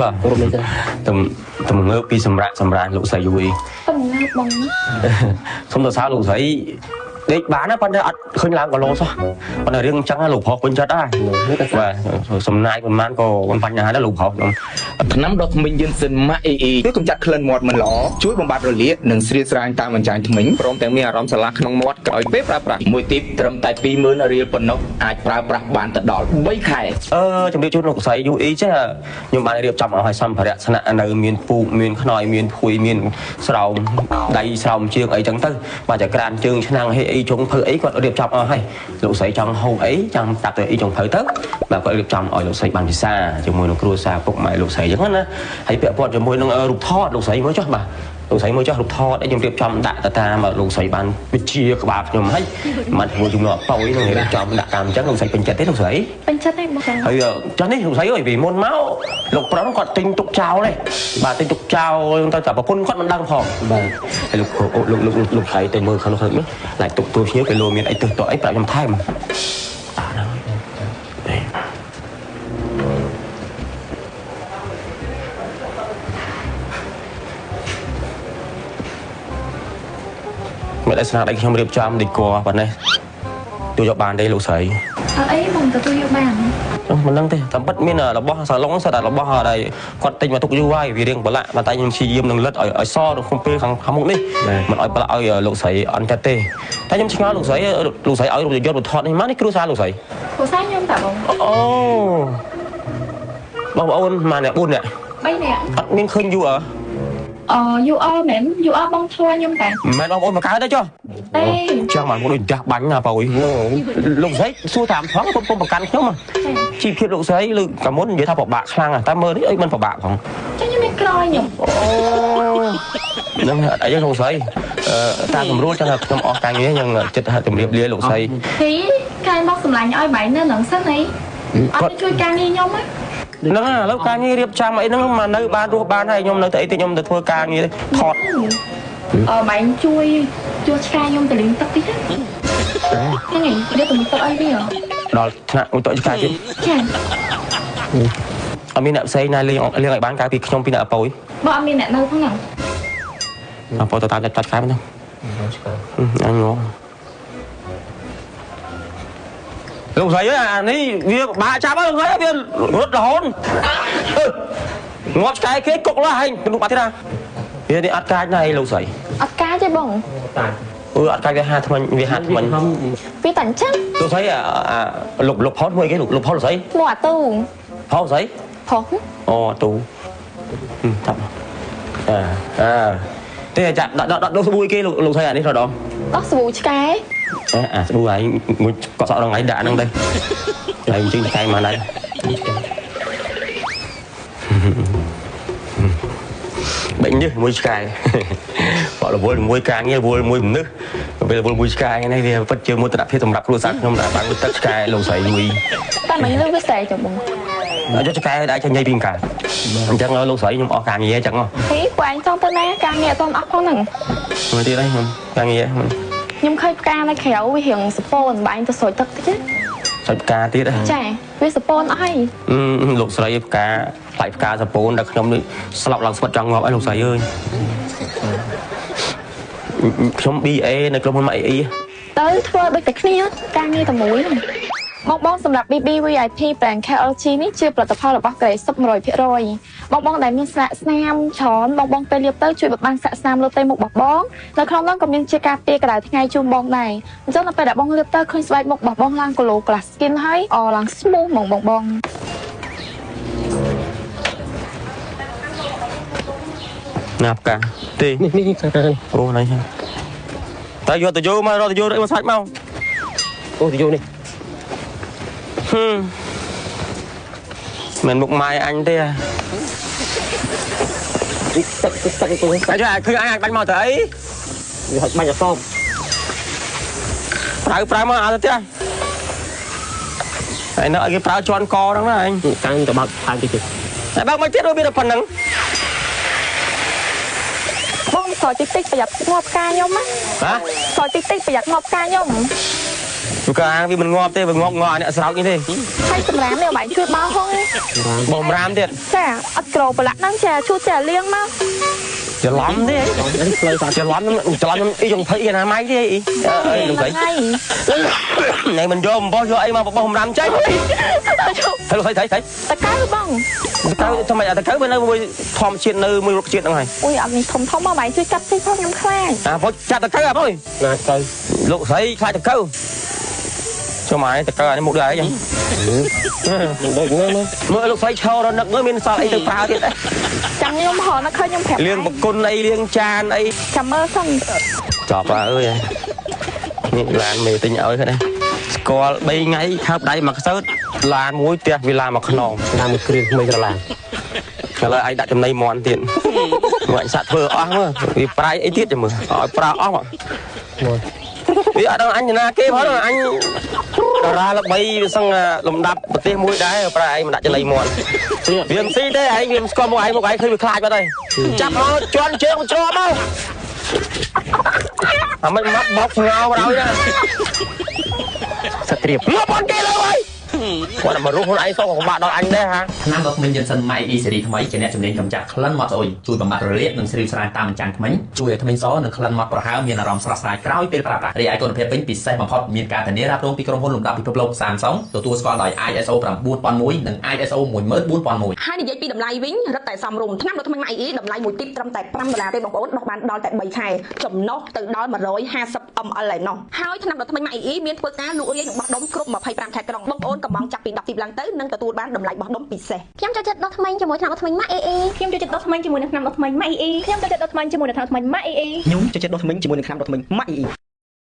បាទ គោរពនេះទៅ ទំងើបពីសម្រាប់សម្រានលោកស្រីយូអ៊ី ទំងើបបង សូមសរសើរលោកស្រីដេកបានណាប៉ុន្តែអត់ឃើញឡើងគីឡូសោះប៉ុន្តែរឿងអញ្ចឹងលោកប្រុសពេញចិត្តដែរបាទសំណាយប្រហែលក៏មិនបញ្ហាដែរលោកប្រុសខ្ញុំ ថ្នាំដុសធ្មេញយិនសិនម៉ាក់អ៊ីអ៊ី ជួយកម្ចាត់ក្លិនមាត់មិនល្អជួយបំបត្តិរលាកនិងស្រៀតស្រាញតាមអញ្ចាញធ្មេញព្រមទាំងមានអារម្មណ៍ស្រឡះក្នុងមាត់ក្រោយពេលប្រើប្រាស់ មួយទីបត្រឹមតែ20000រៀលប៉ុណ្ណោះអាចប្រើប្រាស់បានទៅដល់3ខែ ជំរាបជូនលោកស្រីយូអ៊ីចេះខ្ញុំបានរៀបចំឲ្យសម្ភារៈស្នាក់នៅមានពូកមានខ្នើយមានភួយមានស្រោមដៃស្រោមជើងអីចឹងទៅបាទចក្រានជើងឆ្នាំងហេអីចុងភៅអីគាត់រៀបចំអស់ហើយលោកស្រីចង់ហូបអីចង់តាប់ទៅអីចុងភៅទៅបាទគាត់រៀបចំឲ្យលោកស្រីបានពិសាជាមួយនឹងគ្រួសារពុកម៉ែលោកស្រីចឹងណាហើយពាក់ព័ន្ធជាមួយនឹងរូបថតលោកស្រីមើលចុះបាទលោកស្រីមើលចុះរូបថតអីខ្ញុំរៀបចំដាក់ទៅតាមលោកស្រីបានវិជាក្បាលខ្ញុំហើយមិនធ្វើជំនួសអប៉យនឹងរៀបចំដាក់តាមអញ្ចឹងលោកស្រីពេញចិត្តទេលោកស្រី ពេញចិត្តទេបង ហើយចុះនេះលោកស្រីអើយពីមុនមកលោកប្រុសគាត់ទិញទុកចោលទេបាទទិញទុកចោលទៅតែប្រពន្ធគាត់មិនដឹងផងបាទហើយលោកលោកលោកលោកស្រីទៅមើលខាងនោះខាងនេះឡាយទុកទួភ្ញៀវគេលោមានអីទិសតអីប្រាប់ខ្ញុំថែមមិនឲ្យស្នាដៃខ្ញុំរៀបចំឌីកប៉ុណ្ណេះទទួលយកបានទេលោកស្រី អត់អីបងទទួលយកបាន មិនដឹងទេតាមពិតមានរបស់សាឡុងសិតតែរបស់ដែលគាត់ទិញមកទុកយូរហើយវារៀងប្រឡាក់ប៉ុន្តែខ្ញុំព្យាយាមនឹងលិតឲ្យឲ្យសនៅក្នុងពេលខាងមុខនេះមិនឲ្យប្រឡាក់ឲ្យលោកស្រីអន់ចិត្តទេតែខ្ញុំឆ្ងល់លោកស្រីលោកស្រីឲ្យរូបយន្តថតនេះមកនេះគ្រួសារលោកស្រី គ្រួសារខ្ញុំតាបង អូបងប្អូនមកអ្នក4នាក់ 3នាក់ អត់មានឃើញយូរអើ អយូអមែនយូអបងឈ្មោះខ្ញុំតា មែនបងប្អូនមកកើតទេចុះ ទេ ចង់មកដូចផ្ទះបាញ់ណាបងលោកស្រីសួរតាមផងពុំប្រកាន់ខ្ញុំជីវភាពលោកស្រីឬកាមុននិយាយថាពិបាកខ្លាំងតែមើលនេះអីមិនពិបាកផង ចាខ្ញុំមានក្រោយខ្ញុំ អូនឹងអីលោកស្រីតាមសម្រួលចឹងខ្ញុំអស់ការងារខ្ញុំចិត្តជម្រាបលាលោកស្រី ហ៊ីកាយមកសម្លាញ់ឲ្យបាយនៅនឹងសិនអីអត់ជួយការងារខ្ញុំ ហ្នឹងឥឡូវការងាររៀបចំអីហ្នឹងមកនៅបានរស់បានហើយខ្ញុំនៅទៅអីទៅខ្ញុំទៅធ្វើការងារថត អឺបែងជួយជួឆ្កែខ្ញុំទៅលីងទឹកតិចហ្នឹងឯងរៀបទៅទឹកអីវា ដល់ថ្នាក់មួយទឹកឆ្កែទៀត ចា អត់មានអ្នកផ្សេងណាលេងលេងឲ្យបានកាលពីខ្ញុំពីអ្នកអប៉យ បើអត់មានអ្នកនៅផងហ្នឹង អប៉យទៅតាមចាត់ឆ្កែហ្នឹងអញងលោកស្រីអើយអានេះវាបាក់ចាប់ហើយលោកស្រីវារត់រហូតងាប់ឆ្កែគេគុកលោះហើយនោះបាត់ទៀតណាវានេះអត់កាចណាស់លោកស្រី អត់កាចទេបង អឺអត់កាចវាហាថ្មិញវាហាថ្មិញ វាតែអញ្ចឹង លោកស្រីអាលោកលោកផុសមួយគេលោកផុសលោកស្រី មកអាទូ ផុសស្រី ផុស អូអាទូចាប់អាអាទេចាប់ដាក់ដាក់ដាក់ស្ប៊ូគេលោកស្រីអានេះរដង ដោះស្ប៊ូឆ្កែ អាស្ប៊ូឯងមួយកក់សក់រងឯងដាក់ហ្នឹងទៅហើយជិះឆ្កែមកដែរបែកញើសមួយឆ្កែបករវល់មួយការងាររវល់មួយមនុស្សពេលរវល់មួយឆ្កែនេះវាពិតជាមោទនភាពសម្រាប់គ្រួសារខ្ញុំដែលបានមួយទឹកឆ្កែលោកស្រីមួយ តែមិនលឺវាស្រែកចុះបង យកឆ្កែដែរចេញញ៉ៃពីកាអញ្ចឹងលោកស្រីខ្ញុំអស់ការងារអញ្ចឹង ហេពួកឯងចង់ទៅណាការងារអត់អស់ផងហ្នឹង មួយទៀតហើយខ្ញុំការងារ ខ្ញុំឃើញផ្កានៅក្រៅវារៀងសពូនបែងទៅស្រោចទឹកតិច ស្រោចផ្កាទៀត ចាវាសពូនអស់ហើយ លោកស្រីផ្កាផ្លែផ្កាសពូនដល់ខ្ញុំនេះស្លាប់ឡើងស្វិតចង់ងាប់អីលោកស្រីអើយខ្ញុំ BA នៅក្រុមហ៊ុនម៉ាក់អ៊ី ទៅធ្វើដូចតែគ្នាការងារតែមួយហ្នឹងបងបងសម្រាប់ BB VIP brand KLG នេះជាផលិតផលរបស់ Grey Soup 100% បងបងដែលមានស្លាកស្នាមច្រើនបងបងពេលលាបទៅជួយបបាំងស្លាកស្នាមលើផ្ទៃមុខរបស់បងនៅក្នុងនោះក៏មានជាការពារកម្ដៅថ្ងៃជូនបងដែរអញ្ចឹងនៅពេលដែលបងលាបទៅឃើញស្បែកមុខរបស់បងឡើង glow glass skin ហើយអឡើង smooth ហ្មងបងបង ណាផ្កាទេ នេះនេះខាងនេះ អូនេះតែយកទៅយកមករកទៅយកមកសាច់មក អូទៅយកនេះ ហឹមមិនមុខម៉ាយអញទេ ទឹកទឹកទឹកទៅ តែចុះឃើញអញអាចបាញ់មកទៅអី វាបាញ់អសម ប្រើប្រើមកអត់ទៅទៀតហើយនៅឲ្យគេប្រើជន់កហ្នឹងណាអញ តាំងទៅបើកថែមតិចទៀត តែបើកមកទៀតវាតែប៉ុណ្្នឹង បងស្រោចតិចតិចប្រយ័ត្នងាប់ផ្កាខ្ញុំណា ហ៎ ស្រោចតិចតិចប្រយ័ត្នងាប់ផ្កាខ្ញុំ កាវាមិនងាប់ទេវាងាប់ងល់អ្នកស្រោចនេះទេ ហើយសម្រាមនេះបាយជួយបោហង បំរាមទៀត ចាអត់ក្រប្រឡាក់ហ្នឹងចាឈូចាលៀងមក ច្រឡំទេច្រឡំច្រឡំអីចុងភ័យគេណាម៉ៃទេអីអីលោកស្រីណែមិនយកអំបោះយកអីមកបោះបំរាមចេញហើយលោកស្រីស្រីស្រី តកៅបង តកៅធ្វើម៉េចតកៅវានៅមួយធម្មជាតិនៅមួយរុក្ខជាតិហ្នឹងហើយ អូយអត់នេះធំធំមកបាយជួយកាត់តិចផងខ្ញុំខ្លាច អាពុជចាត់តកៅអាពុយ ណាទៅ លោកស្រីខ្លាចតកៅចូលមកតកៅអានេះមុខដូចអីចឹង ដូចហ្នឹង មើលលោកស្រីឈររនឹកមើលមានសល់អីទៅប្រើទៀត ចាំខ្ញុំហៅនឹកឃើញខ្ញុំប្រាប់ លៀងបង្គន់អីលៀងចានអី ចាំមើលសិន ចប់ហើយអើយនេះឡានមេទិញឲ្យហ្នឹងស្គាល់3ថ្ងៃខើបដៃមកខ្សើតឡានមួយផ្ទះវិឡាមួយខ្នង ឡានមួយគ្រឿងថ្មីក្រឡា ឥឡូវឯងដាក់ចំណីមន់ទៀតមើលអញសាក់ធ្វើអស់មើលវាប្រៃអីទៀតចាំមើលឲ្យប្រើអស់មកវាអត់ដឹងអញណាគេផងអញតារាល្បីវាសឹងលំដាប់ប្រទេសមួយដែរប្រើឯងមិនដាក់ចំណីមន់វាមិនស៊ីទេឯងវាមិនស្គាល់មកឯងមកឯងឃើញវាខ្លាចបាត់ហើយចាប់មកជន់ជើងច្រកមកអាមិនមកបោកស្ងោបណ្ដោយណា សត្រៀប ងាប់អត់គេលើហើយគាត់មករស់ខ្លួនឯងសោះក៏បាក់ដល់អញដែរហា ថ្នាំដុសធ្មេញយិនសិនម៉ៃអ៊ីសេរីថ្មីជាអ្នកជំនាញកម្ចាត់ក្លិនមាត់ស្អុយជួយបំបត្តិរលាកនិងស្រីស្រានតាមបញ្ចាំងធ្មេញជួយឲ្យធ្មេញសនិងក្លិនមាត់ប្រហើរមានអារម្មណ៍ស្រស់ស្រាយក្រោយពេលប្រើប្រាស់រីឯគុណភាពវិញពិសេសបំផុតមានការធានារ៉ាប់រងពីក្រុមហ៊ុនលំដាប់ពិភពលោក Samsung ទទួលស្គាល់ដោយ ISO 9001និង ISO 14001 ហើយនិយាយពីតម្លៃវិញរឹតតែសមរម្យថ្នាំដុសធ្មេញម៉ៃអ៊ីតម្លៃមួយទីបត្រឹមតែ5ដុល្លារទេបងប្អូនដោះបានដល់តែ3ខែចំណុះទៅដល់150 ml ឯណោះហើយថ្នាំដុសធ្មេញម៉ៃអ៊ីមានធ្វើការលក់រាយនិងបោះដុំគ្រប់25ខេត្តក្រុងបងប្អូនកំងចាប់ពី10ទីបឡើងទៅនឹងទទួលបានតម្លៃបោះដុំពិសេស ខ្ញុំចូលចិត្តដុសធ្មេញជាមួយថ្នាំដុសធ្មេញម៉ាក់អេអេ ខ្ញុំចូលចិត្តដុសធ្មេញជាមួយនឹងថ្នាំដុសធ្មេញម៉ាក់អេអេ ខ្ញុំចូលចិត្តដុសធ្មេញជាមួយនឹងថ្នាំដុសធ្មេញម៉ាក់អេអេ ខ្ញុំចូលចិត្តដុសធ្មេញជាមួយនឹងថ្នាំដុសធ្មេញម៉ាក់អេអេ